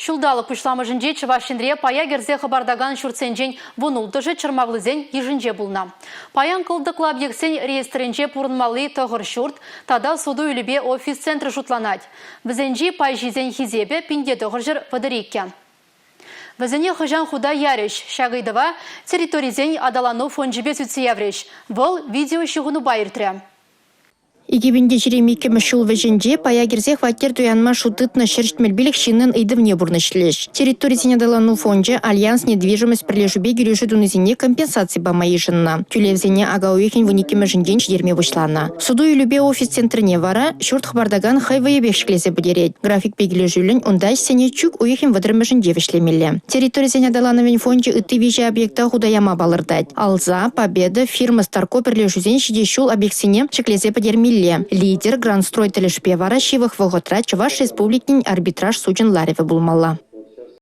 Ҫулталӑк пуҫламӑшӗнче Чӑваш Енре пая кӗрсе хӑпартакан ҫуртсенчен вунулттӑшӗ чӑрмавлисен йышӗнче пулнӑ. Паян кӑлтӑклӑ объектсен реестрӗнче пурӑнмалли тӑхӑр ҫурт тата суту-илӳпе офис центрӗ шутланать. Вӗсенчи пайҫисен хисепӗ 1932. Вӗсене хӑҫан хута ярӗҫ? Ҫак ыйтӑва территорисен аталану фончӗпе сӳтсе яврӗҫ. Вӑл видеоҫыхӑнупа иртрӗ. 2022-мӗш ҫул вӗҫӗнче пая кӗрсе хваттер туянма шут тытнӑ 175 ҫыннӑн ыйтӑвне пурнӑҫлӗҫ. Территорисен аталану фончӗ «Альянс недвижимость» пӗрлешӳпе килӗшӳ тунисене компенсаци пама йышӑннӑ. Тӳлевсене ака уйӑхӗн 12-мӗшӗнчен ҫитерме пуҫланӑ. Суту-илӳпе офис центрне вара ҫурт хӑпартакан хӑй вӑйӗпех ҫӗклесе пӗтерет. Графикпе килӗшӳллӗн унта ӗҫсене чӳк уйӑхӗн 30-мӗшӗнче вӗҫлемелле. Территорисен аталанӑвӗн фончӗ ытти виҫӗ объекта хута яма палӑртать. Алза, Победа, фирма Старко пӗрлешӳсен ҫитес ҫул объектсене ҫӗклесе пӗтермелле. Лидер, Грандстрой тӗлӗшпе вара ҫывӑх вӑхӑтра Чӑваш Республикин арбитраж сучӗн ларӑвӗ пулмалла.